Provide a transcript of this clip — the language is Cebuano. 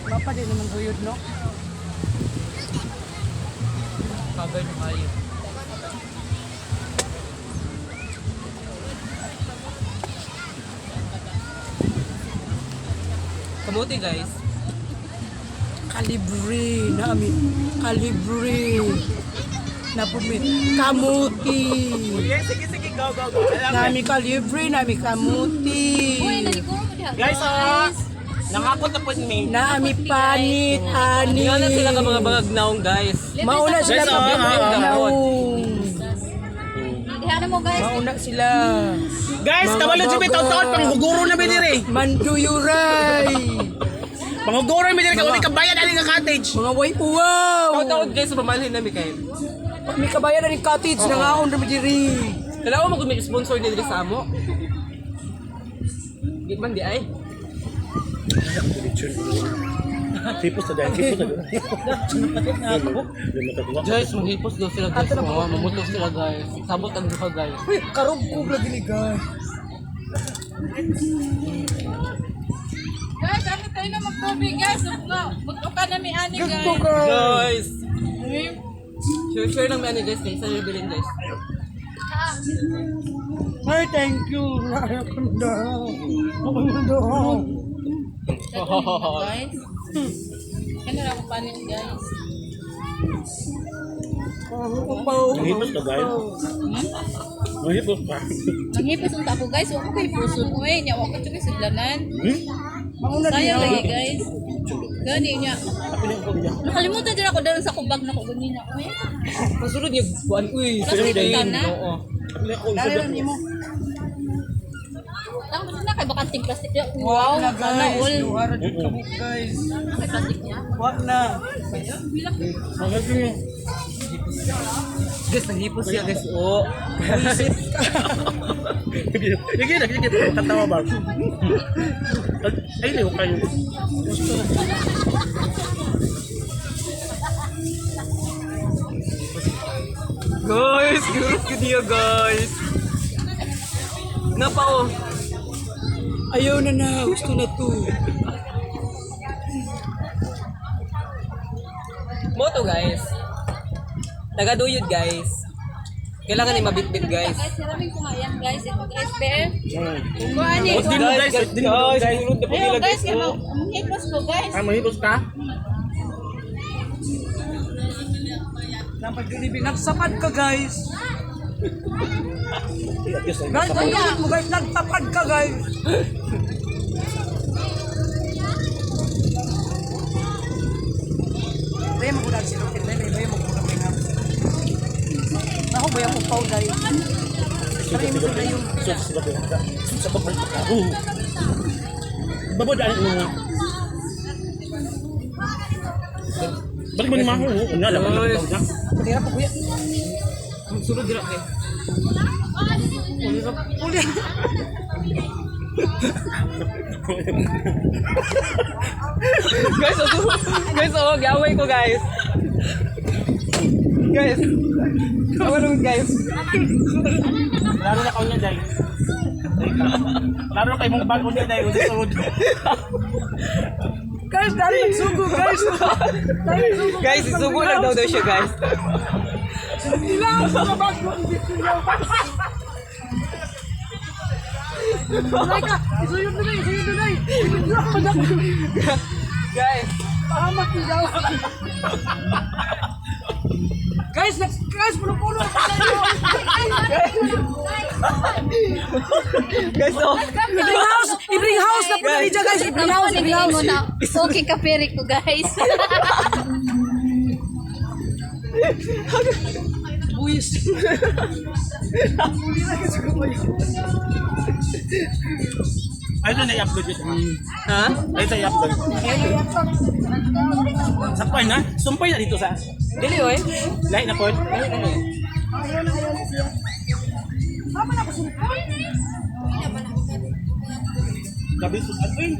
Mapa din naman guyod, no? Cover na kayo. Kamuti, guys. Kalibre nami. Kalibre. Napumi. Kamuti. Sige, sige, go, go, go. Alam mo. Nami kalibre, nami kamuti. Uy, naliguro mo diha. Guys, ah, nangakot na po ni. Nami panit, ani. Nga na sila ka mga bangag naong, guys. Mauna sila Guys, ka ah, naong. Diha na mo, guys. Mauna sila. Guys, kabalo jud mi taon-taon panghuguro na mi diri. Manduyuray. Panghuguro mi diri kay wala kabayan ani nga cottage. Mga way uwaw. Taon-taon, guys, pamalhin na mi kayo. May kabayan na ni cottage, nangaon na mi diri. Kailangan mo kung may sponsor ni diri sa amo. Di man di ay. Hipos na dahil, hipos na dahil. Guys, manghipos daw sila, guys. Oh, mamuto sila, guys. Sabot ang duha, guys. Uy, karugkog lagi ni guys. Guys, ano tayo na magtubig, guys? Mag-uka na mi ani, guys. Gagko guys. Guys! Share share lang may ano, guys, kay isa yung bilin, guys. Ay, thank you. Guys. Ano na ako panin, guys? Manghipos ka, guys. Manghipos ka. Manghipos unta ako, guys. Wa ko kay puson uy. Nya wa ko tsugay sudlanan. Hmm? Mauna Sayang lagi, guys. Gani niya. Nakalimutan din ako dahil sa kubag na ko ganina. Uy. Masulod niya buwan, uy. Plastic Sulod na? Oo. Dali lang nimo. Tang na kay bakanting plastic niya. Wow, Wow, na sana guys. all. Duhara jud ka mo, guys. Kay plastic niya. Wa na. Guys, nanghipos siya, guys. Oh. Sige na, sige. Katawa ba? Ay, liw kayo. Guys, gurot ko niya, guys. Napa, oh. Ayaw na na, gusto na to. Moto, guys. Tagaduyod, guys. Kailangan ni mabitbit, guys. Guys, maraming kumayan, guys. Ito, guys, be. Kuha ni. Din mo, guys. Din mo, Guys, guys. gurot na po Ayun, nila, guys, guys. kaya Oh. manghipos ko, guys. Ah, manghipos ka? Dapat ginibi. Nagsapad ka, guys. Guys, pagkalit mo, guys. Nagtapad ka, guys. Bayan mo kulang sila. Bayan, bayan mo kulang sila. Ako, bayan mo pao, guys. Sabi mo sila yung Babo daan mo. Balik mo ni Maho. Una lang. Patira pa, kuya. Sulod dira, guys. Uli. Guys, oh, guys, oh, gaway ko, guys. Guys. Kawalan, guys. Laro na kayo niya, Day. Laro kayo mong bago niya, Day. Sulod. Guys, dali nagsugo, guys. Dali nagsugo. Guys, isugo lang daw daw siya, guys. Ilang sa bago, hindi sila. Tulay ka! Isuyod na isuyod na. Isuyod na. Guys, Pahamak yung gawa. Guys, guys, puno-puno. Guys, oh. Ibring house! Ibring house na po na niya, guys! Ibring house! Ibring house! Mo na okay ka peri ko, guys. Buwis! Ay, ito na i-upload yun. Ha? Ay, ito i-upload. Sampay na? Sumpay na dito sa... Dili, oy. Lahi na po. Dili na eh. Ayaw na, ayaw na siya. Tama na ko sumpay. Gabi sudan eh.